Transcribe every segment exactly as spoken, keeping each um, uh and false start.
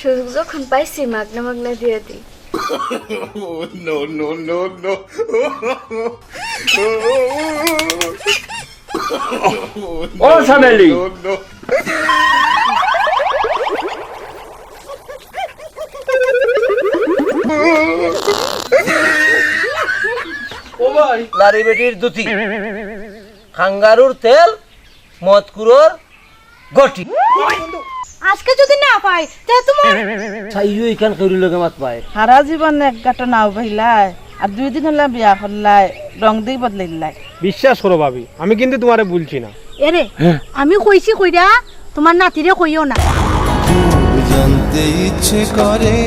সুযোগ যখন পাইছি, মাগনা মাগনা দিয়া দি। Oh, no, no, no, no. Oh, no, ও সামেলি। No, no. ও ভাই, নারী বেটির জুতি, খাঙ্গারুর তেল, মদকুরর গটি। আজকে যদি না পাই, তে তোমার চাইও ইখান কেউরির লগে মাত পায়। সারা জীবন এক গাঁটো নাও বইলায়, আর দুই দিন অইলা বিয়া করলায়, রং দেই বদলাইলায়। বিশ্বাস করো ভাবি, আমি কিন্তু তুমারে ভুলছি না। এরে, হ্যাঁ। আমি কইছি কইরা, তোমার নাতিরে কইও না। জানতে ইচ্ছে করে,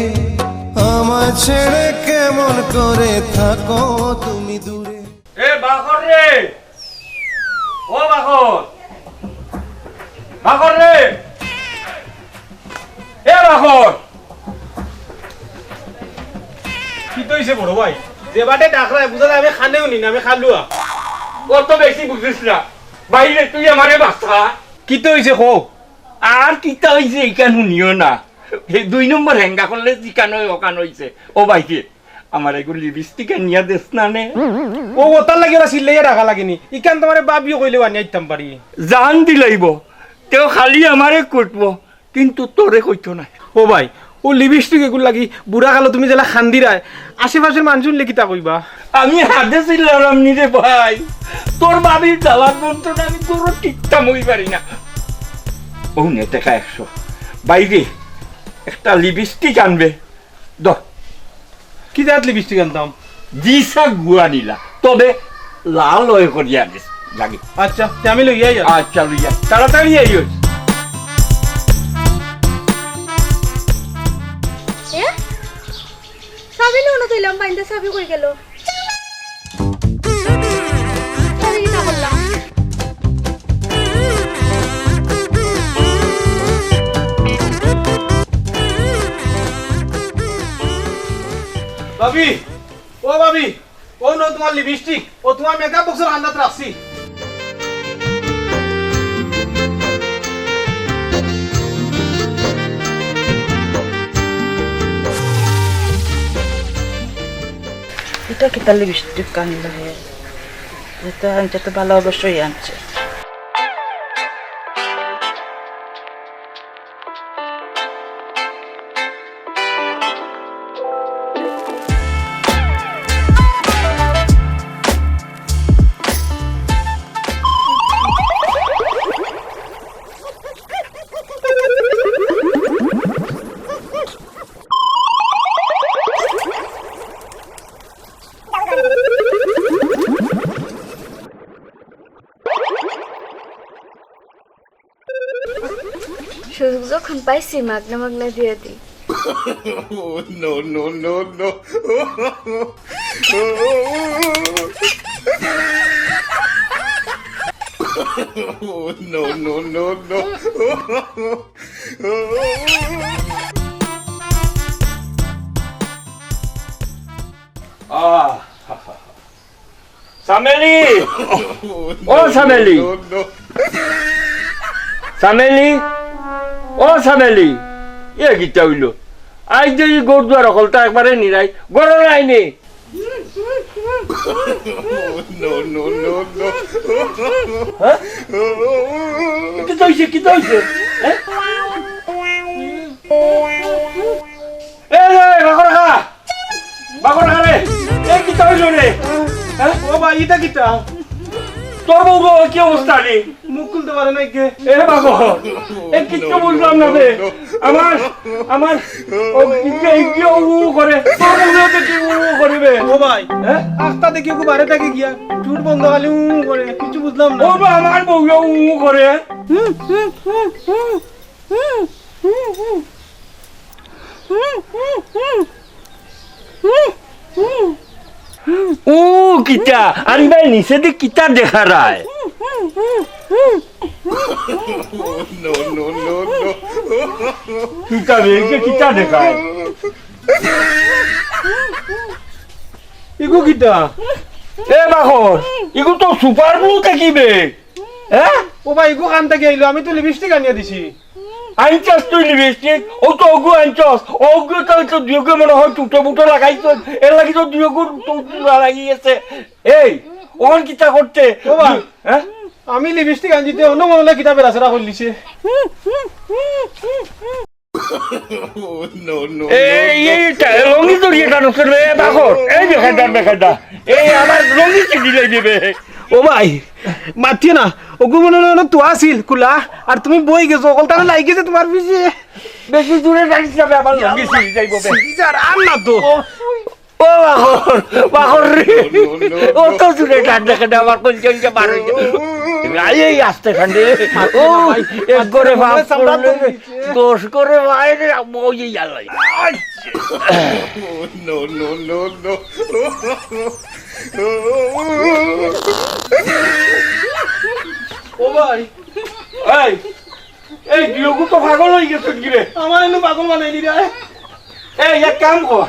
আমায় ছেড়ে কেমন করে থাকো তুমি দূরে। এ বাখর রে, ও বাখর, বাখর রে, এ বাখর। কিতা অইছে বড় ভাই? যে বাটে ডাকরায় বুঝা যায় আমি কানেও হুনি না, আমি কালুয়া। অত বেশি বুঝিস না। বাইরে তুই আমারে বাঁচা। কিতা অইছে কও? আর কিতা অইছে ইখান হুনিও না। হে দুই নম্বর হেঙ্গা করলে যেখান অয় অখান অইছে। ও বাইরে, আমার এগু লিপস্টিক আনিয়া দেস না নে। ও, অতার লাগি ওরা চিল্লাইয়া ডাকা লাগেনি। ইখান তোমারে ভাবিও কইলেও আনিয়া দিতাম পারি। জান দিলাইবো, তেও খালি আমারে কুটবো, কিন্তু তোরে কইতো না। ও ভাই, ও লিপস্টিক এগুর লাগি বুড়া কালো তুমি যেলা কান্দিরায়, আশেপাশের মানুষ হুনলে কিতা কইবা? আমি হাতে চিল্লাইরাম নি রে ভাই, তোর ভাবির জ্বালার যন্ত্রণা আমি তোরও টিকতাম অই পারি না। ও নে টেকা একশো, বাইরে একটা লিপস্টিক আনবে। দ। কি জাত লিপস্টিক আনতাম? জিসা গুয়া নিলা, তবে লাল অয় করিয়া আনিস লাগি। আচ্ছা, তে আমি লইয়া আইয়ার। আচ্ছা, লইয়া। তাড়াতাড়ি আইস। এ? চাবি নিও না, তইলাম বাইন্দা চাবি কই গেল? চাবি কিতা করলাম? ভাবি, ও ভাবি, ও নেও তোমার লিপস্টিক, ও তোমার মেকআপ বক্সর কান্দাত রাখছি। ইটা কিতা লিপস্টিক আনলো হে? ইটা আনছে তো ভালা অবশ্যই আনছে। সুযোগ যখন পাইছি, মাগনা মাগনা দিয়া দি। Oh, no, no, no, no. Oh, no, no, no, no. আহ, চামেলি! ও চামেলি! চামেলি! ও চামেলি! এ কিতা অইলো? আইজ যে ই ঘর দুয়ার হকলতা একবারে নিরাই, ঘরো নাই নি? No, no, no, no. হ্যাঁ? কিতা অইছে, কিতা অইছে? হ্যাঁ? এ, এ, বাকর খা! বাকর খা রে! এ, কিতা অইলো রে? হ্যাঁ? ও ভাই, ইটা কিতা? তোর বউর কি অবস্থা রে? মুখ খুলতে পারে না কে? এ বাবা, এ কিচ্ছু বুঝলাম না রে। আমার, আমার, ও ইগে, ইগে উ করে, তোর মুখে তো কি উ করে বে? ও ভাই, হ্যাঁ? আস্তা দেখি ওকে বারে থাকে গিয়া, চুট বন্ধ খালি উ করে, কিচ্ছু বুঝলাম না। ও বা আমার বউ উ করে। হুম, হুম, হুম, হুম। ও কিতা? আরে ভাই, নিচে দি কিতা দেখা রায়? No, no, no, no. কিতা রে, ইগে কিতা দেখায়? ইগু কিতা? এ বাকর, ইগু তো সুপার ব্লু থাকিবে। হ্যাঁ? ও ভাই, ইগু কান থাকি আইলো, আমি তো লিপস্টিক আনিয়া দিছি। আনছস তুই লিপস্টিক? ও তো অগু আনছস। অগু তো, তো দুইগু মনে হয় টুটো বুটো লাগাইছস। এর লাগি তো দুইগু তো তুলা লাগি গেছে। এই, অখন কিতা করতে? ও ভাই। হ্যাঁ? আমি লিপস্টিক আনছি, তে অন্য মনে হয় কিতা বেড়াছেড়া করলিছে। এই, এই, টা-, লঙ্গি ধরিয়ে টানো কেন রে, বাকর? এই বেকায়দা, বেকায়দা। এই আমার লঙ্গি ছিঁড়ি লাইবে বে। ও ভাই, মাতিও না। অগু মনে হয় তো আছিল কুলা, আর তুমি বই গেছো, অকল তারা লাগি গেছে তোমার পিছে। বেশি জোরে টানিস না বে, আমার লঙ্গি ছিঁড়ি যাইবো বে। সিজার আর না তো। ও, ও বাকর, বাকর রে। অত জোরে টান দেখে না, আমার কলজা উলজা বার হয়ে যায়। এই, এই আস্তে খান রে। ও, এক করে বাপ করলে রে। দশ করে ভাই রে, ওই যে ইয়ালাই। No, no, no, no. ও ভাই, এই, এই দুইগু তো পাগল হয়ে গেছে কি রে? আমার এনে পাগল বানাই দিলে। এই এক কাম কর,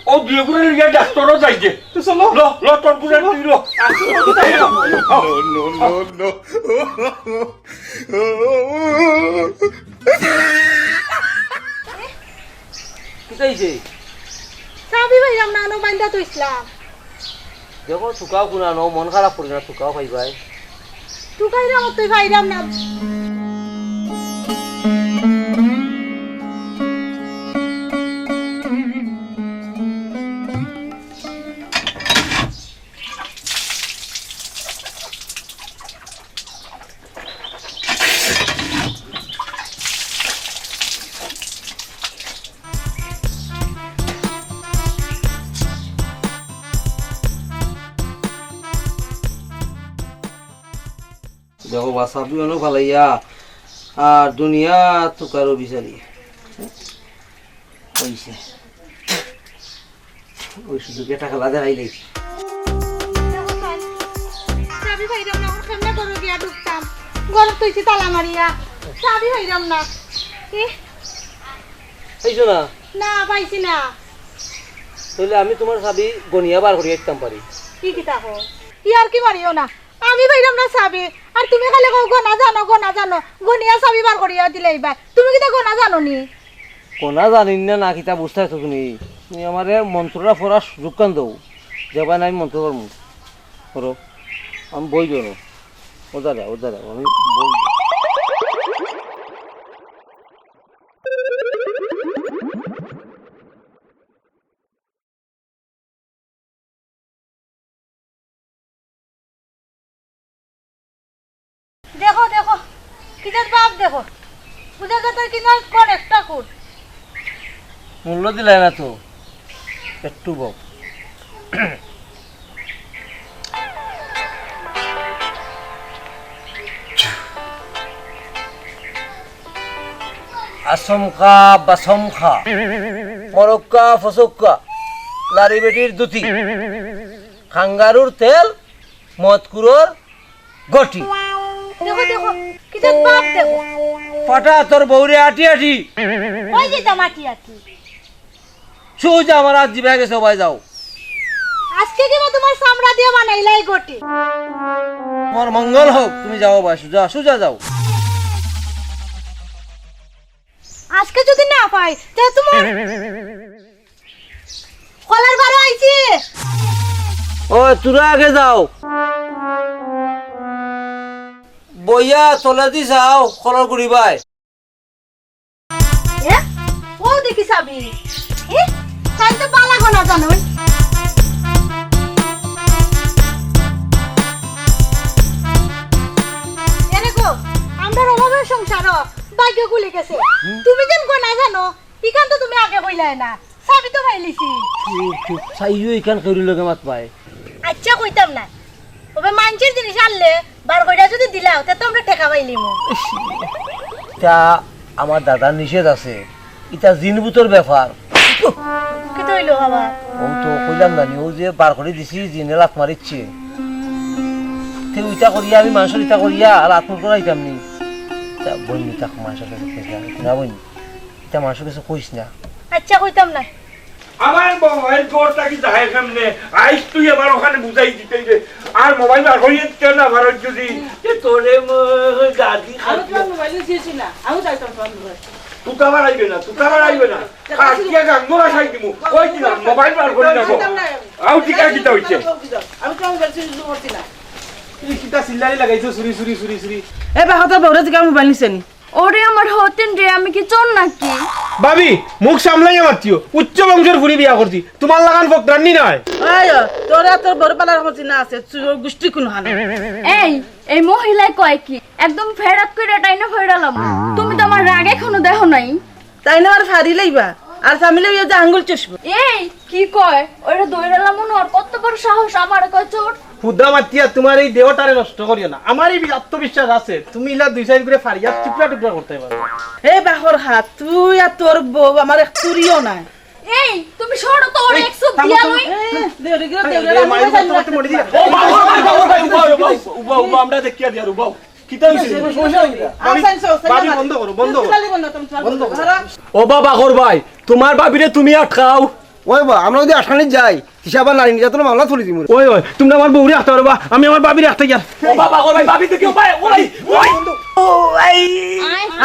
ও দুইগুরে লিয়া ডাক্তারও যাই দে। তো চলো। ল, ল, তোর গুরে তুই ল। No, no, no, no. কিতা অইছে? চাবি পাইলাম না, আনো বাইন্দা তো ইসলাম। দেখো, তুকাও কুনা নো, মন খারাপ করি না, তুকাও পাইবায়। তুকাইলাম, তুই পাইলাম না। দেখো বা, চাবি অনো ফালাইয়া, আর দুনিয়া তুকারও বিচারি। অইছে। ওই সুযোগে টাকা লাদে আইলে। দেখো চাই, চাবি পাইরাম না, অখন কেমনে ঘরো গিয়া ঢুকতাম? ঘরো তো অইছে তালা মারিয়া, চাবি পাইরাম না। কি? পাইছো না? না, পাইছি না। তাইলে আমি তুমার চাবি গনিয়া বার করিয়া দিতাম পারি। কি কিতা কও? ইয়ার্কি মারিও না। আমি পাইরাম না চাবি, আর তুমি খালি কও, "গনা জানো, গনা জানো।" গনিয়া চাবি বার করিয়া দিলাইবায়। তুমি কিতা গনা জানো নি? গনা জানি না, না কিতা বুঝতায় তো তুমি। তুমি আমারে মন্ত্রটা পড়ার সুযোগ খান দেও। যেবায় না আমি মন্ত্র পড়মু। পড়ো। আমি বই ধরো। ওদারে, ওদারে, আমি বই ধরো। দেখো, দেখো, কিতার বাপ দেখো। বুঝা যায় তার কিনার কোন একটা কুট। মূল্য দিলায় না তো, একটু বক। আসমখা বাসমখা, মরক্কা ফসক্কা, লারি বেটির দুতি, খাঙ্গারুর তেল, মদকুরর গটি। দেখো, দেখো, কিতা বাপ দেখো। ফাটা তোর বউরে আটি আটি। কই যেতাম আটি আটি? সুজা আমার আত জিবায় গেছে, ওবায় যাও। আজকে কিবা তুমার চামড়া দিয়া বানাইলাই গটি। তুমার মঙ্গল হোক, তুমি যাও বায়, সুজা, সুজা যাও। আজকে যদি না পাই, তে তুমার কলার বারো আইছি। ও, তোরা আগে যাও। বইয়া তলেদি যাও, কলার গুড়ি বায়। এ? ও দেখি চাবি। এ? তাই তো বালা গনা জানো। এরে গো, আমরার অভাবর সংসারো ভাগ্য খুলি গেছে। তুমি যেন গনা জানো, ইখান তো তুমি আগে কইলায় না। চাবি তো পাইলিছি। চুপ, চুপ। চাইও ইখান কেউরির লগে মাত পায়। আচ্ছা, কইতাম না। ওবে মানষর জিনিস আনলে বার কইরা যদি দিলাও, তে তো আমরা টেকা পাইলিমু। ইতা আমার দাদার নিষেধ আছে। ইতা জিন-ভূতর ব্যাপার। কিতা অইলো বাবা? অউ তো কইলাম না নি, অউ যে বার করি দিছি, জিনে লাত মারিছে। তে ইতা করিয়া আমি মানষর ইতা করিয়া আর আত্মর করাইতাম নি। তা বইন নি, তাক মানষর কাছে কইস না, না বইন। ইতা মানষর কাছে কইস না। আচ্ছা, কইতাম না। আমার মোবাইল তোর থাকি যায় কেমনে? আইস তুই আমার ওখানে বুঝাই দিতে রে। আর মোবাইল বার করিয়ে দিতে না পারো যদি। এ তোরে ম-, গাদি আমি খাচ্ছি। তোমার মোবাইল দিয়েছি না, আমি যাইতাম তোমার মোবাইল। তুই তো আবার আইবে না, তুই তো আবার আইবে না। কাটিয়া গাঙ্গো ভাষাই দিমু। কই দিলাম, মোবাইল বার করি রাখো। আউ টিকা কিতা হইছে? আমি তোমার মোবাইল চুরি করছি না। এই কিতা চিল্লানি লাগাইছো, চুরি, চুরি, চুরি, চুরি। এ বাবা, তোর বউরে জিগা মোবাইল নিছে নি? ওরে আমার হতেন রে, আমি কি চোর নাকি? ভাবি, মুখ সামলাইয়া মাতিও, উচ্চ বংশর ফুরি বিয়া করছি, তোমার লাখান ফকরানি নায়। আয়, তোরা তোর বড় পালার মতো না আছে, চুর গুষ্টি কোন হানে। এই, এই মহিলায় কয় কি? একদম ফেরাত করে টাইনা ফেরালাম। তুমি তো আমার রাগ এখনো দেখো নাই। তাই না আর ফাড়ি লইবা, আর সামিলে হইয়া যে আঙ্গুল চুষবো। এই, কি কয়? ওরে দৈরালা মনে আর কত বড় সাহস, আমার কয় চোর। হুদা মাতিয়া তোমার এই দেহটারে নষ্ট করিও না। আমার এই আত্মবিশ্বাস আছে, তুমি ইলা দুই সাইড করে ফাড়িয়া টুকরা টুকরা করতে পারো। এ বাহর হাত, তুই আর তোর বউ আমার এক চুরিও নাই। এই, তুমি সরো তো, ওর এই, এক চুপ থামো, দিয়া থামো। লই। এ, দে, ওরে গিয়ে এই, দে, এই, ওরে মায়ের আমার কথা মতো মরে দিলা। ও, বাবা, বাবা, বাবা, উবা, উবা, উবা, উবা, আমরা দেখিয়া দিয়ার, উবা। কিতা হইছে? সমস্যা হইছে না। ভাবি, আচ্ছা, আচ্ছা, আচ্ছা, ভাবি, আচ্ছা। বন্ধ করো, বন্ধ করো। তুমি বন্ধ করো। ধরো। ও বাবা, কর ভাই, তোমার ভাবিরে তুমি আটকাও। ওই বা, আমরা যদি আটকানি যাই, হিসাব আর নারী নির্যাতনের মামলা তুলি দিমু। ওই, ওই, তোমরা আমার বউরে আটকাও রে বা, আমি আমার ভাবিরে আটকাই আর। ও বাবা, কর ভাই, ভাবি তো কেউ পায়, ওই, ওই। ও, এই।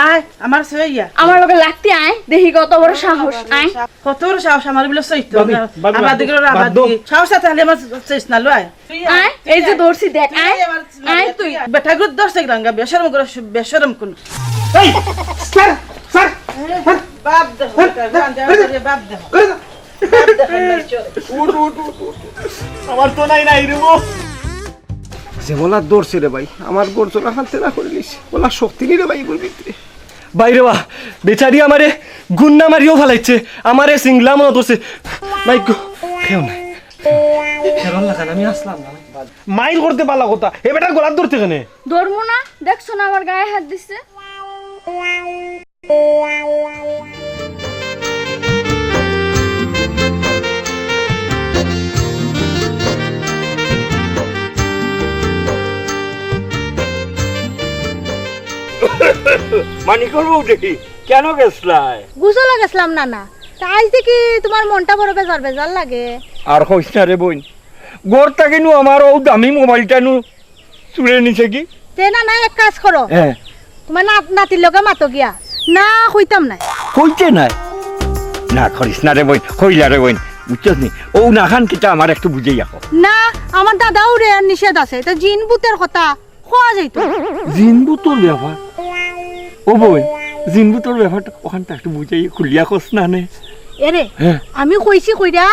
আয়, আমার সইয়া। আমার লগে লাগতে আয়, দেখি কত বড় সাহস, আয়। কত বড় সাহস, আমার বিলে সইতো ভাবি, না। ভাবি, আমার বাদ দিকে দাও, বাদ বাদ দাও। দি। সাহস আছে, তাহলে আমার চেস না লয়। আয়, এই যে ধরছি দেখ, আয়, আয় তুই। বেটা গুলো ধরছে গ্রাঙ্গা, বেশরম করে, বেশরম কোন। এই, স্যার, স্যার, স্যার। বাপ দেখো, স্যার, বেটা, স্যার, গাঞ্জা স্যার, বাজারে বাপ দেখো। করে দাও। বাপ দেখো, নাই চোর। উঠ, উঠ, উঠ, উঠ। আমার তো নাই, নাই রে বাবা। যে বলা ধরছে রে ভাই, আমার ঘর চলা খান তেরা করে নিছে। বলা শক্তি নেই রে ভাই, এগুর ভিতরে। বাইরে বা, বেচারি আমারে গুন্না মারিও ফালাইছে, আমারে সিংলা মনে ধরছে। মাই গো, কেউ নাই। ফেরন লাখান, আমি আসলাম না। মাইর করতে পালা কথা, এ বেটার গলাত ধরতে কেনে? ধরমু না, দেখছো না আমার গায়ে হাত দিছে? মানিকর বউ দেখি, কেন গেছলায়? গোসলো গেছলাম না, না। তা আইজ দেখি তোমার মনটা বড় বেজার বেজার লাগে। আর কইস না রে বইন, ঘর থাকি নু আমার অউ দামি মোবাইলটা নু চুরে নিছে কি? তে না, না, এক কাজ করো। হ্যাঁ। তোমার নাত-, নাতির লগে মাতো গিয়া। না, কইতাম নায়। কইতে নায়? না করিস না রে বইন, কইলা রে বইন, বুঝছস নি? অউ নাখান কিতা আমার একটু বুঝাইয়া ক। না, আমার দাদাও রে নিষেধ আছে, তা জিন ভূতের কথা কওয়া যাইতো। জিন ভূতর ব্যাপার? ও বইন, জিন ভূতর ব্যাপারটা অখানটা একটু বুঝাইয়া খুলিয়া কস না নে। এরে, হ্যাঁ। আমি কইছি কইরা,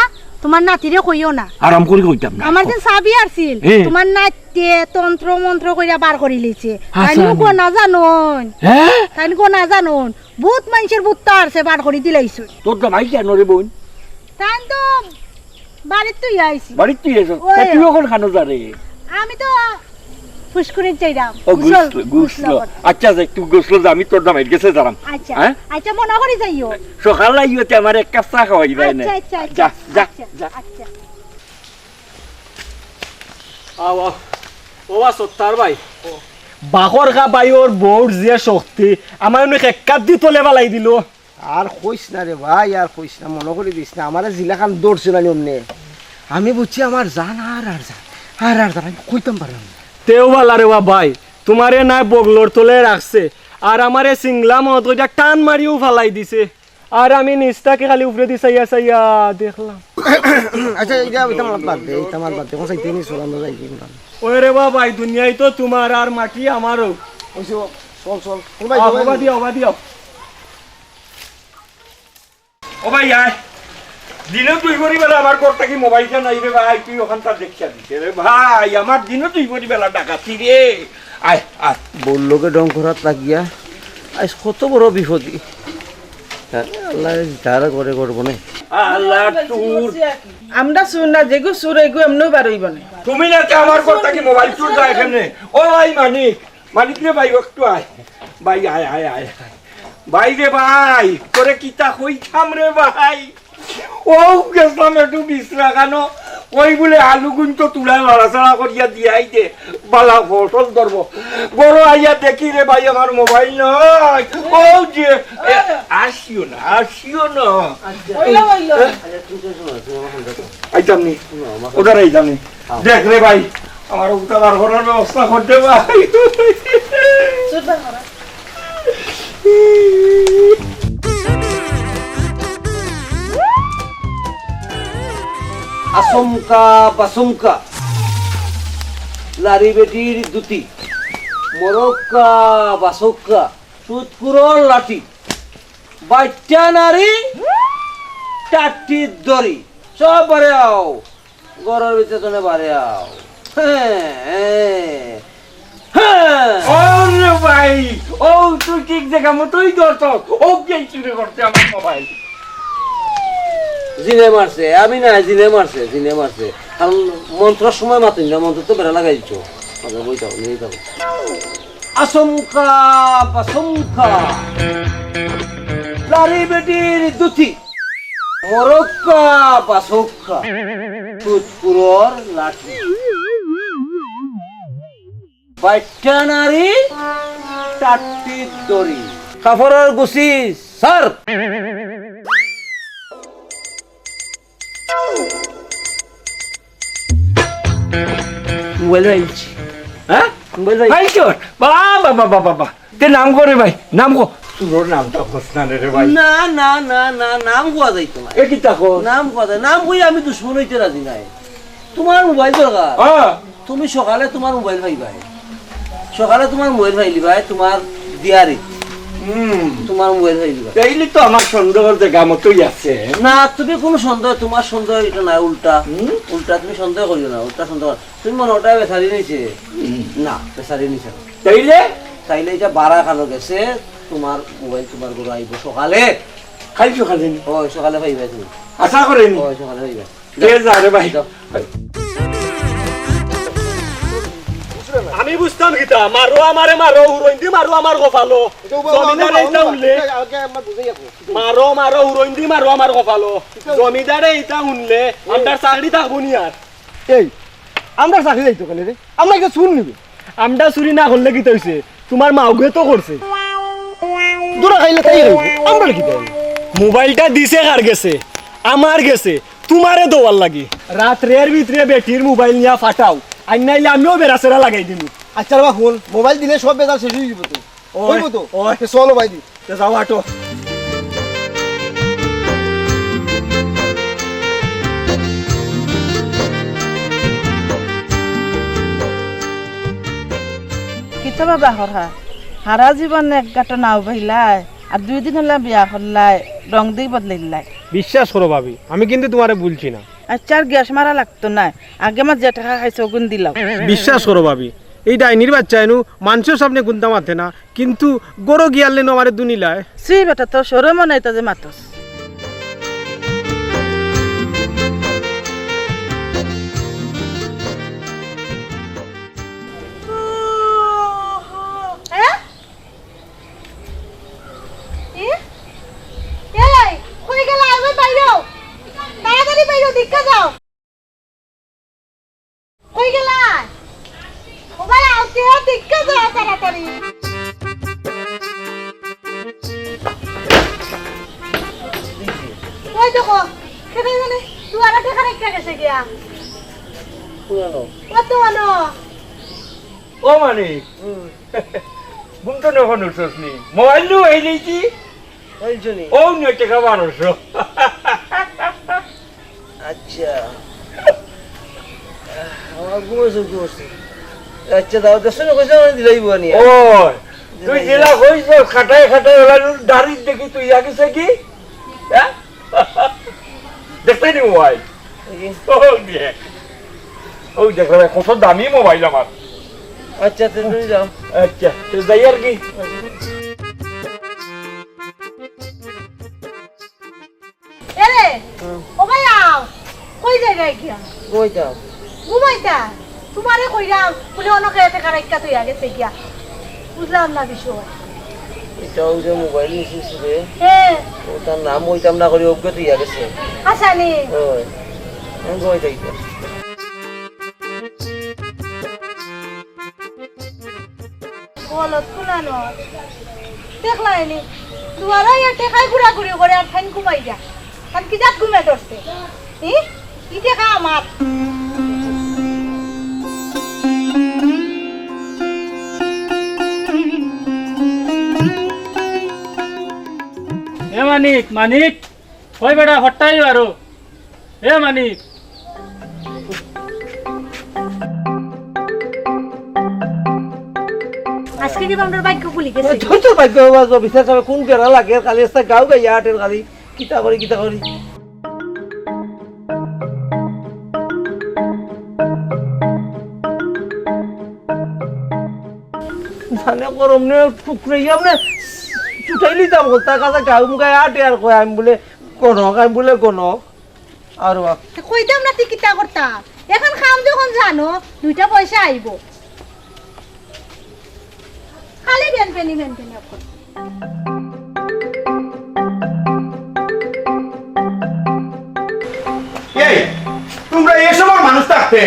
তোমার নাতিরে কইও না। আরাম করি কইতাম না। আমার যে চাবি আরছিল, হ্যাঁ। তোমার নাতিয়ে তন্ত্র মন্ত্র কইরা বার করি লইছে। আচ্ছা, তাইন গো আমি না জানইন। হ্যাঁ? তাইন গো না জানইন। বহুত মানষর ভূত তো আরছে বার করি দিলাইছে। তোর জামাই কেন রে বইন? তাইন তো বাড়িত তুই আইছি। বাড়িত তুই আইছো? ওই। তা তুই অখন খানো যা রে? আমি তো ফুসকুনিত যাইরাম। ও, গোসল, গোসল, গোসল। গোসল করতে। আচ্ছা, যাই, তুই গোসল যা, আমি তোর জামাইর গেছে যারাম। আচ্ছা, হ্যাঁ? আচ্ছা, মনে করি যাইও। সকাল আইও তে আমার এক কাপ চা খাওয়াই দেয় না। আচ্ছা, আচ্ছা, আচ্ছা। যা, যা, আচ্ছা, যা। আচ্ছা। আও, আও। ও বা সত্তার ভাই। বাকর খা ভাই, ওর বউর যে শক্তি, আমার অনেক এক কাপ দি তলে ফালাই দিল। আর কইস না রে ভাই, আর কইস না, মনো করি দিস না। আমারে জিলাখান ধরছে না নি অমনে। আমি বুঝছি আমার জান আর আর জান, আর আর জান, আমি কইতাম পারলাম না। তেও বালা রে বা ভাই, তোমারে নায় বগলর তলে রাখছে, আর আমারে সিংলা মত কইরা টান মারিও ফালাই দিছে। আর আমি নিচ থাকি খালি উপরেদি চাইয়া চাইয়া দেখলাম। আচ্ছা, ইটা, ইটা আমার বাদ দে, ইটা আমার বাদ দে। কোন সাইডে নি চল, আমরা যাই কি না? ওরে বা ভাই, দুনিয়াই তো তোমার আর মাটি আমারও। ওই যে, চল, চল। কোন ভাই, আ, কোন ভাই? হবা দিও, হবা দিও। ও ভাই, আয়। দিনে দুই ভরি বেলা আমার ঘর থাকি মোবাইলটা নাই রে ভাই, তুই অখানটা দেখিয়া দিতে রে ভাই, আমার দিনে দুই ভরি বেলা ডাকাতি রে। আয়, আয়। বউর লগে ঢং করাত লাগিয়া আইজ কত বড় বিপদি। হ্যাঁ, আল্লাহ যারা করে করবো না। আল্লাহ চুর। আমরা চুর না, যেগু চুর এগু এমনেও বার অইবো না। তুমি না তে আমার ঘর থাকি মোবাইল চুর যায় কেনে? ও ভাই মানিক, মানিক রে ভাই, একটু আয়। ভাই, আয়, আয়, আয়, আয়। ভাই রে ভাই, তোরে কিতা কইতাম রে ভাই? ও গেছলাম একটু বিশ্রা খানো, কই বুলে আলুগুন তো তুলা লাড়াচাড়া করিয়া দিয়াই দে, বালা ফসল ধরবো। ঘরো আইয়া দেখি রে ভাই, আমার মোবাইল নাই। ও যে, এ, আসিও না, আসিও না। আইতাম নি, ওদার আইতাম নি। দেখ রে ভাই, আমার ওটা বার করার ব্যবস্থা করতে ভাই। আচমকা বাচমকা, লারি বেটির দুতি, মরক্কা বাচক্কা, সুদখুরর লাঠি, বাইচ্চা নারী, টাট্টির দড়ি, সব বারে আও। ঘরর ভিতরে তনে বারে আও। হ্যাঁ, হ্যাঁ, হ্যাঁ। ওরে ভাই, ও তুই ঠিক জায়গা মতোই ধরছস। ও কে চুরি করছে আমার মোবাইল? জিনে মারছে, আমি না, জিনে মারছে, জিনে মারছে। কারণ মন্ত্রর সময় মাতুন না, মন্ত্র তো বেড়া লাগাই দিছো। আচ্ছা, বই যাও, নিয়ে যাও। আচমকা বাচমকা, লারি বেটির দুতি, মরক্কা বাচক্কা, সুদখুরর লাঠি, বাইচ্চা নারী, টাট্টির দড়ি, কাপড়র গুছি, স্যার। মোবাইল পাইছি। হ্যাঁ? মোবাইল পাইছি। পাইছো? বাবা, বাবা, বাবা, বাবা। তে নাম করে ভাই, নাম কো। তোর নামটা কস না রে ভাই। না, না, না, না, নাম কওয়া যাইতো না। এ কিতা কস? নাম কওয়া যায়। নাম কই আমি দুশমন অইতে রাজি নাই। তোমার মোবাইল দরকার। হ্যাঁ। তুমি সকালে তোমার মোবাইল পাইবায়। সকালে তোমার মোবাইল পাইলিবায়, তোমার দিয়ারি। হুম। তোমার মোবাইল পাইলিবায়। তাইলে তো আমার সন্দেহর জায়গা মতোই আছে। না, তুমি কোনো সন্দেহ, তোমার সন্দেহ এটা না, উল্টা। হুম? উল্টা তুমি সন্দেহ করিও না, উল্টা সন্দেহ কর-, তুমি মনে ওটা বেচারি নিছে? হুম। না, বেচারি নিছে না। তাইলে? তাইলে এটা বারা কানো গেছে, তোমার মোবাইল তোমার ঘরে আইবো সকালে। কাইল সকালে নি? ওই সকালে পাইবায় তুমি। আশা করি নি? ওই সকালে পাইবায়। কে যা রে ভাই? যাও। আমি বুঝতাম কিতা, মারো আমারে মারো, হুরইন্দি মারো আমার কপালো। জমিদারে ইতা হুনলে। মারো মারো, হুরইন্দি মারো আমার কপালো। জমিদারে ইতা হুনলে, আমরার চাকরি থাকবো নি আর। এই, আমরার চাকরি যাইতো কেনে রে? আমরা কিতা চুর নি বে? আমরা চুরি না করলে কিতা অইছে? তোমার মাওগুয়ে তো করছে। ধরা খাইলে তাই অইবো, আমরার কিতা অইবো? মোবাইলটা দিছে কার গেছে? আমার গেছে। তোমারে দেওয়ার লাগি। রাত্রের ভিতরে বেটির মোবাইল নিয়া ফাটাও, আর নাইলে আমিও বেড়াছেড়া লাগাই দিমু। আচ্ছা রে বা, হুন, মোবাইল দিলে সব বেজাল শেষ অই যাইবো তো। ওই, অইবো তো? ওই। তে চলো ভাই দি। তে যাও, আটো। কিতা বা বাহর হা? হারা জীবন এক গাঁটো নাও বাইলায়, আর দুই দিন অইলা বিয়া করলায়, রং দি বদলাইলায়। বিশ্বাস করো ভাবি, আমি কিন্তু তোমারে ভুলছি না। আচ্ছা, আর গ্যাস মারা লাগতো নায়, আগে আমার যে টেকা খাইছো, অগুন দিলাও। বিশ্বাস করো ভাবি, এই ডাইনির বাইচ্চা এনু মানষর সামনে কুন্তা মাতে না, কিন্তু ঘরো গিয়ারলে নু আমারে দুনিলায়। ছি বেটা, তোর শরমও নাই তা যে মাতস। এ? এ? এই, কই গেলা? আবার বাইরো। তাড়াতাড়ি বাইরো, দেখা যাও। কই গেলা? ও ভাই, আও তে, দেখা যাও তাড়াতাড়ি। ওই দেখো, কেডা জানি দুয়ারে টেকা রাখিয়া গেছে গিয়া। পুরানো। কত ভালো। ও মানিক, হুম। ঘুম তো নখন উঠছস নি? মোবাইল নু এই নেই কি? পাইছো নি? ও নয় টাকা বারোশো। আচ্ছা। আমার ঘুমাইছো, ঘুমাইছো। আচ্ছা, দাও, দেড়শো না কইছো, আমি দিলাই বুয়া নিয়া। ও, তুই দিলাই যেলা না। কইছস, খাটায় খাটায় ওলা দাড়ি দেখি তুই আগে থাকি? হ্যাঁ? দেখতে নি মোবাইল? এই যে। ও দেখ। ও দেখ রে, কত দামি মোবাইল আমার। আচ্ছা, তে তুমি যাও। আচ্ছা, তে যাই আর কি। এরে, হুম। ও ভাই আও। কই যাইরায় গিয়া? ঘুমাইতাম। ঘুমাইতা? তোমারে কইরাম, বুলে অনো খেয়ে টেকা রাখিয়া থইয়া গেছে গিয়া। বুঝলাম না বিষয়। এটা ওই যে মোবাইল নিছিস রে। হ্যাঁ। ও তার নাম কইতাম না করি অজ্ঞাত অইয়া গেছে। হাছা নি? ওই। আমি ঘুমাই যাই। গলত কুনানো। দেখলায়নি? দুয়ারো ইয়া টেকায় ঘুরাঘুরি করে আর ফাইন ঘুমাই যা। আর কি জাত ঘুমে ধরছে? ই? ই টেকা আমার। এ মানিক, মানিক, ওই বেটা, হট্টাই বারো। এ মানিক। আজকে কিন্তু আমরার ভাগ্য খুলি গেছে। এ, তোর তো ভাগ্য বাবা, বিচার সাবে কোন বেড়া লাগে, খালি একটা গাও গাইয়া আটের খালি। কিতা করি, কিতা করি। জানে গরম নে, টুকরে ইয়া মানে, চুটাই লিতাম, তার কাছে গাও মুখায় আটে আর কয়, আমি বলে গণক, আমি বলে গণক। আর বা। তে কইতাম না তুই কিতা করতা? এখন কাম যখন জানো, দুইটা পয়সা আইবো। খালি বেনবেনি, বেনবেনি অখন। এই, তোমরা এই সময় মানুষ থাকতে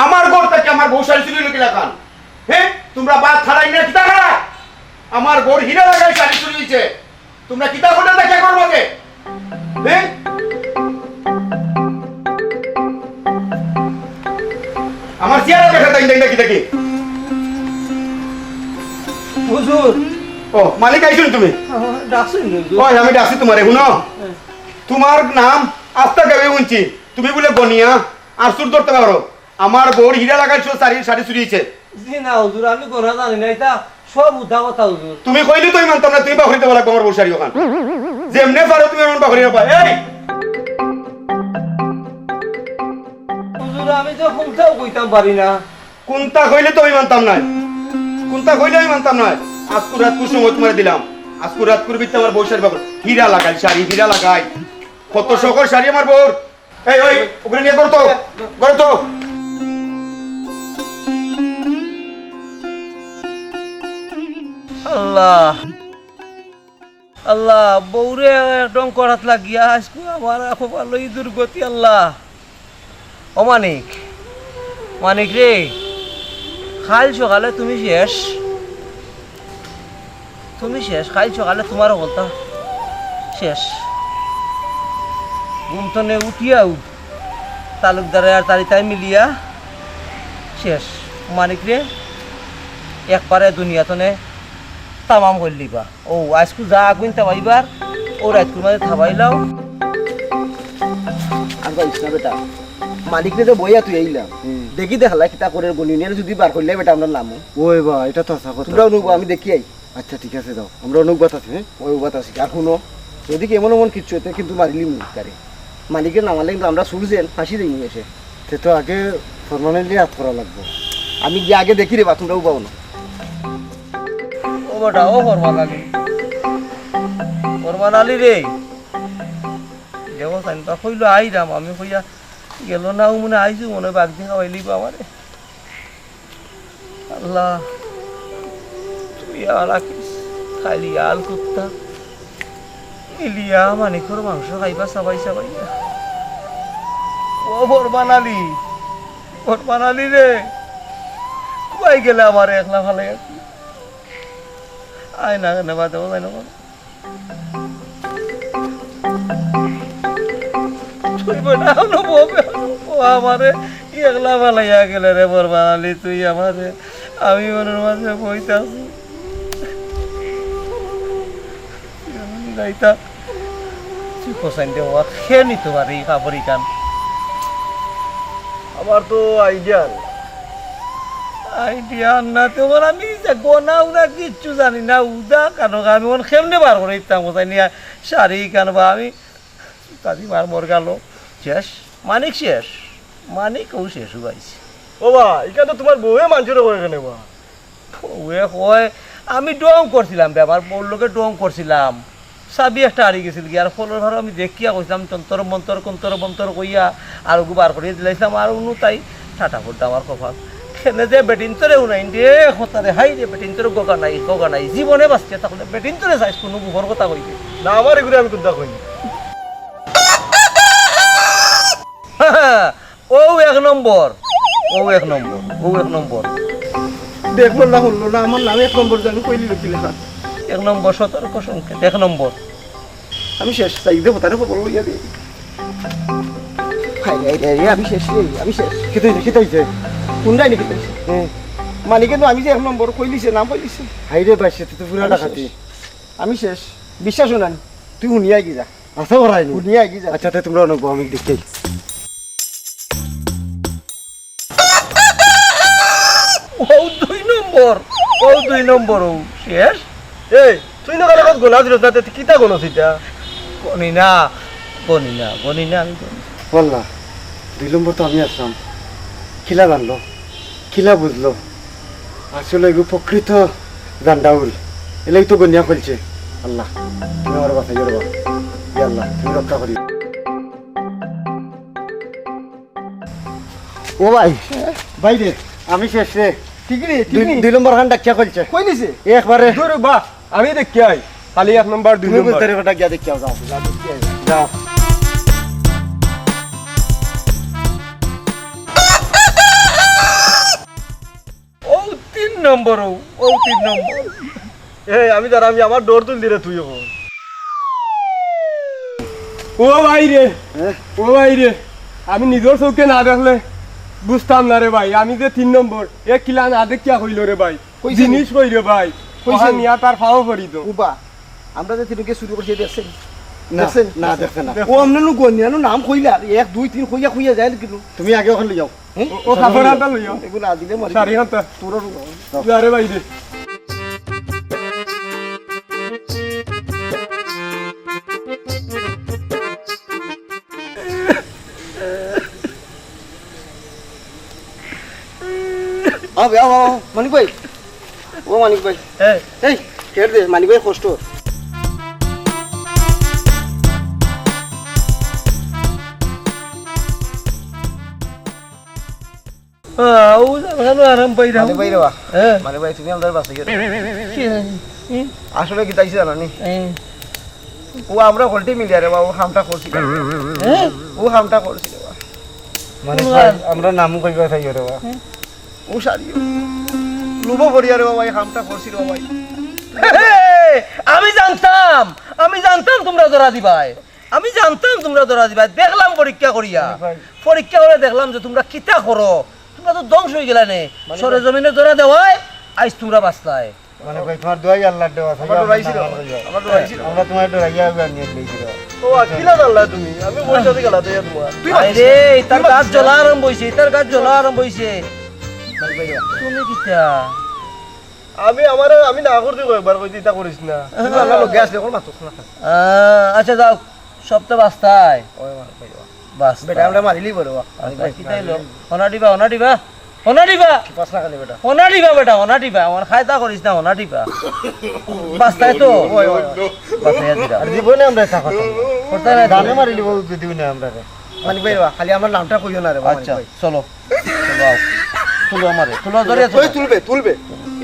আমার ঘর থাকি আমার বউ শাড়ি চুরি অইলো কিলাখান? হ্যাঁ? তোমরা ভাত খাড়াই না, কিতা খাড়া? আমার বউর হীরা লাগাই শাড়ি চুরি অইছে। তোমরা কিতা করো না কে করো কে? হ্যাঁ? আমার চেহারা দেখা যায় না, দেখি দেখি। হুজুর। ও, মালিক আইছইন তুমি? ডাকছইন হুজুর। ওই, আমি ডাকছি তোমারে, হুনো। হ্যাঁ। তোমার নাম আস্তা গাঁওয়ে হুনছি। তুমি বুলে গনিয়া আর চুর ধরতে পারো। আমার বউর হীরা লাগাই শাড়ি, শাড়ি চুরি অইছে। জি না হুজুর, আমি গনা জানি না, ইতা সব উঠা কথা হুজুর। তুমি কইলে তো আমি মানতাম না, তুমি বাখরি দেওয়া লাগবো আমার বউর শাড়ি অখান। যেমনে পারো তুমি আমার বাখরি রাখবা। এই! হুজুর, আমি তো কুন্তাও কইতাম পারি না। কুন্তা কইলে তো আমি মানতাম নায়। কুন্তা কইলে আমি মানতাম নায়। আজকুর রাইতকুর সময় তোমারে দিলাম। আজকুর রাইতকুর ভিতরে আমার বউর শাড়ি বাখরি। হীরা লাগাই শাড়ি, হীরা লাগাই। কত শখর শাড়ি আমার বউর। এই, ওই, ওগুলো নিয়ে করো তো, করো তো। আল্লাহ, আল্লাহ, বউরে একদম করাত লাগিয়া আজকে আমার কপালো ই দুর্গতি, আল্লাহ। ও মানিক, মানিক রে, কাইল সকালে তুমি শেষ। তুমি শেষ, কাইল সকালে তোমার অবস্থা শেষ। ঘুম তনে উঠিয়াউ তালুকদারে আর তারিতায় মিলিয়া শেষ। মানিক রে, একবারে দুনিয়া তনে তামাম করিলিবা। ও, আইজকু যা আগুইন তাবাইবার, ও রাইতকুর মাঝে থাবাইলাও। আর পাইস না বেটা, মানিকরে তো বইয়া তুই আইলাম। হুম। দেখি দেখলা কিতা করে গনি নিয়ে যদি বার করলে বেটা আমরা নামো। ওই বা, এটা তো হাছা কথা। তোমরাও নৌবা, আমি দেখি আই। আচ্ছা, ঠিক আছে, যাও। আমরা অনেক বাত আছে, হ্যাঁ? ওই বাত আছে। আর হুনো, যদি কি এমন এমন কিচ্ছু অয়, তে কিন্তু মারিলিমু তারে। মানিকরে না মারলে কিন্তু আমরা চুর যেন ফাঁসি দিমু এসে। তে তো আগে ফরমানালিরে আত করা লাগবো। আমি গিয়া আগে দেখি রে বা, তোমরা উবাও না। ও বেটা, ও ফরমান আলী। ফরমান আলী রে। দেখো, সাইন তো কইলো আইরাম, আমি কইয়া গেল না, ও মনে আইছু, মনে বাঘ দেখা পাইলি আমারে। আল্লাহ, তুই আর রাখিস, খালি আল কুত্তা। মিলিয়া মানিকর মাংস খাইবা সাবাই সাবাই। ও ফরমান আলী, ফরমান আলী রে, কই গেলে আমারে একলা ফালাইয়া? আয় না কেনে বাদে, ও যায় না কেনে? তুই বেটা হলো বউবে, ও আমারে একলা ফালাইয়া গেলে রে ফরমান আলী, তুই আমারে, আমি মনের মাঝে বইতাছি। যাইতা, তুই কোসাইন দে, ও খে নিতে পারে এই কাপড় ইখান। আমার তো আইডিয়া নাই। আইডিয়া না তোমার, আমি যে গোনা উনা কিচ্ছু জানি না, উদা কানো আমি ওন কেমনে বার করে দিতাম কোথায় নিয়ে শাড়ি ইখান বা আমি তাদি মার মর গেল, শেষ, মানিক শেষ, মানিক ও শেষ হইছে। ও বা, ইখান তো তোমার বউয়ে মানজুর করে কেনে বা? বউয়ে কয়, আমি ঢং করছিলাম বে, আমার বউর লগে ঢং করছিলাম। চাবি একটা হারি গেছিল গি, আর ফলর ভারো আমি দেখিয়া কইছিলাম, তন্তর মন্তর, কন্তর মন্তর কইয়া, আর ওগু বার করিয়া দিলাইছিলাম, আর উনু তাই ঠাটা পড়তো আমার কপাল। কেনে যে বেটিন্তরে হুনাইন রে, কথা রে, হাই রে, বেটিন্তরে গগা নাই, গগা নাই, জীবনে বাঁচিয়া থাকলে বেটিন্তরে চাইস কোনো বুফর কথা কইবে। না, আমার এগুলো আমি কুন্তা কইনি। অউ এক নম্বর, অউ এক নম্বর, অউ এক নম্বর। দেখলো না, হুনলো না, আমার নাম এক নম্বর জানি কইলি লোকি লেখা। এক নম্বর, সতর্ক সংকেত, এক নম্বর। আমি শেষ, চাই দে, তারে খবর লইয়া দে। হায় রে, রে, রে, আমি শেষ রে, আমি শেষ। কিতা অইছে, কিতা অইছে? হুনরায় নি কিতা অইছে? হুম। মানে কিন্তু আমি যে এক নম্বর কইলিছে, নাম কইলিছে। হায় রে ভাই, সে তো পুরা আমি ডাকাতি। শেষ। আমি শেষ। বিশ্বাস অয় না নি? তুই হুনিয়া গি যা। আশা করাই নি। হুনিয়া গি যা। আচ্ছা, তে তুমরা অনো বও, আমি দেখি। অউ দুই নম্বর, অউ দুই নম্বর, অউ শেষ। এই, তুই না কালে কত গোনা দিলস না, তে তুই কিতা গোনাস ইটা? গনি না, গনি না, গনি না, আমি গনি না। ওয়াল্লা, দুই নম্বর তো আমি আছলাম। কিলা জানলো? কিলা বুঝলো? আসলে এগু প্রকৃত জান্ডাউল। এলাই তো গনিয়া ফেলছে। আল্লাহ, তুমি আমারে বাঁচাইও রে বাবা। ইয়া আল্লাহ, তুমি রক্ষা করিও। ও ভাই, ভাই রে, আমি শেষ রে। ঠিক রে, ঠিক দুই, নি? দুই নম্বর খান ডাকিয়া কইলছে। কই নিছে? একবারে। দূর বা, আমি দেখি আই। খালি এক নম্বর, দুই তুমি নম্বর। বুঝতে পারবে, ডাকিয়া দেখিয়া যাও। যা, দেখি আই। যাও। অউ তিন নম্বর, অউ, অউ তিন নম্বর। এ, আমি দাঁড়া, আমি আমার ডর তুল দিরে তুই এখন। ও ভাই রে, হ্যাঁ? ও ভাই রে, আমি নিজর চউখে না দেখলে বুঝতাম না রে ভাই। আমি যে তিন নম্বর, এ কিলা না দেখিয়া কইলো রে ভাই। কইছে নি? জিনিস কই রে ভাই? কইছে ওখান নি? নিয়া তার ফাও পড়ি তো। উবা, আমরা যে তিনকে চুরি করছি, দেখছেন? না, দেখছেন? না, দেখছে না। ও আমনে নু গনিয়া নু নাম কইলা, এক, দুই, তিন কইয়া কইয়া যায় কিন্তু। তুমি আগে ওখানে লইয়াও। হ্যাঁ? ও, ও কাপড় আনতা লইয়াও। এগুলো আজিলে মারি। শাড়ি আনতা। তোরা রুগা। যা রে ভাই রে। আও, আও, আও, মানিক ভাই। ও মানিক ভাই। এই। এই, খেয়াল দে, মানিক ভাই কষ্ট। আহ, ও জানখানো আরাম পাইরাম। মানিক ভাই রে বা। হ্যাঁ। মানিক ভাই, তুমি আমরারে বাঁচাইও রে। কি জানি? হুম? আসলে কিতা অইছে জানো নি? হ্যাঁ। ও আমরা হকলটি মিলিয়া রে বা, ও কামটা করছি। হ্যাঁ? ও কামটা করছি রে বা। মানিক ভাই, আমরা নামও কইবা চাইও রে বা। হ্যাঁ। ও শাড়ি। লোভো পড়িয়া রে বাবা, এই কামটা করছি রে বাবা। আমি জানতাম, আমি জানতাম তুমরা ধরা দিবায়। আমি জানতাম তুমরা ধরা দিবায়। দেখলাম পরীক্ষা করিয়া। মানিক ভাই। পরীক্ষা করিয়া দেখলাম যে তুমরা কিতা করো। তুমরা তো ধ্বংস অইগেলায় নে। মানিক ভাই। সরেজমিনে ধরা দেওয়ায় আইজ তুমরা বাঁচলায়। মানিক ভাই, তুমার দোয়াই আল্লার দেওয়া, আমার ডরাইছিল, আমার ডরাইছিল। আমরা তুমার ডরাইয়া আগুয়া নিয়া লইছি রে। ও, আর কিলা জানলা তুমি? আমি বইর সাথে গেলা তো ইয়া তুমার। তুই আরে, তার গাত জ্বলা আরম্ভ অইছে, তার গাত জ্বলা আরম্ভ অইছে। মানিক ভাই, তুমি কিতা? আমি আমারে, আমি না করতে কয়েকবার কইছি, ইতা করিস না। তুমি আমার লগে আসলে কোন মাত না। আহ, আচ্ছা যাও, সব তো বাস্তায়। ওই মানিক ভাই, বাস, বেটা, বাস। আমরা মারিলি বড়, বাস, মানিক ভাই। কিতা অইলো? অনা দিবা, অনা দিবা, অনা দিবা। কি পাস না খালি বেটা? অনা দিবা বেটা, অনা দিবা। আমার খায়দা করিস না, অনা দিবা। বাস্তায় তো। ওই, ওই, ওই। বাস্তায় দিবা। আর জীবনে আমরা ইতা করতাম না। করতাম না তো। জানে মারিলি বউ যদি না আমরা রে। মানিক ভাই, খালি আমার নামটা কইও না রে, মানিক আচ্ছা, ভাই। চলো। চলো, আও। চলো আমারে। চলো, ধরে ওই চলো। তুলবে, তুলবে।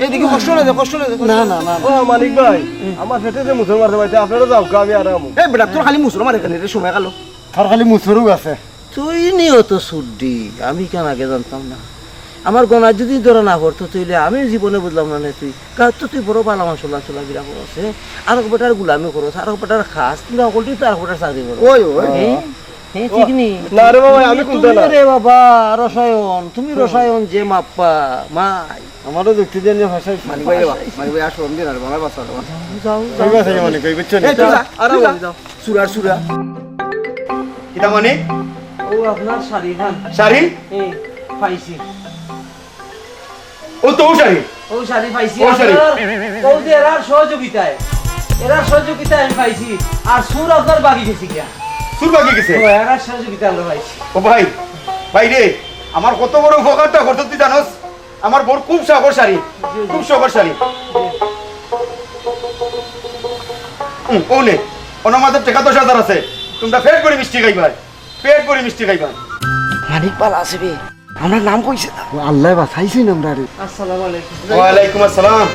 এইদিকে কষ্ট না দে, কষ্ট না দে, কষ্ট না, না, না, না। ও, মানিক ভাই, আমার পেটে যে মুসর মারছে ভাই, আপনারা যাও, আমি আরাম। এই বেটা, তোর খালি মুসর মারে কেনে রে, সময় গেল। তার খালি মুসুরও আছে। তুই নিও তো সুড্ডি, আমি কেন আগে জানতাম না? আমার গনায় যদি ধরা না পড়তো, তাইলে আমি জীবনে বুঝলাম না নে তুই। কার তো তুই বড় ভালা মানষর লাখান চলাফিরা করস, হ্যাঁ? আরক বেটার গুলামি করস, আরক বেটার খাস, তুই হকলটি তো আরক বেটার চাকরি করস। ওই, ওই। হ্যাঁ? হ্যাঁ, ঠিক নি? না রে বাবা, আমি তুই কুনটা না। রে বাবা, রসায়ন, তুমি রসায়ন যে মাপ্পা, মাই। আমারও যুক্তি দিয়ে নিয়ে ভাষায় মানিক ভাই রে বাবা, মানিক ভাই আর শরম দিয়ে না রে বাবা, আমার বাচ্চা রে বাবা। যাও, যাও, ঠিক আছে, যাও। মানিক ভাই, বুঝছো নি? এই, তুই যা, আরাম করে যাও। চুরার চুরা। কিতা মানে? ও আপনার শাড়ি খান। শাড়ি? এই, পাইছি। ও তো ও শাড়ি। ও শাড়ি পাইছি। ও শাড়ি। আপনার, ও যে এরার সহযোগিতায়, এরার সহযোগিতায় আমি পাইছি। আর চুর আপনার বাকি গেছে গিয়া। চুর বাকি গেছে? ও, এরার সহযোগিতায় আমরা পাইছি। ও ভাই, ভাই রে, আমার কত বড় উপকারটা করছো তুই জানোস? আমার বউর খুব শখর শাড়ি, জি, জি। খুব শখর শাড়ি। জি। হুম, ও নে, ওনার মাঝে টেকা দশ হাজার আছে, তুমরা পেট ভরি মিষ্টি খাইবায়, পেট ভরি মিষ্টি খাইবায়। মানিক ভালা আছে বে, আমরার নাম কইছে না। ও আল্লায় বাঁচাইছইন আমরারে। আসসালামু আলাইকুম। ওয়ালাইকুম আসসালাম।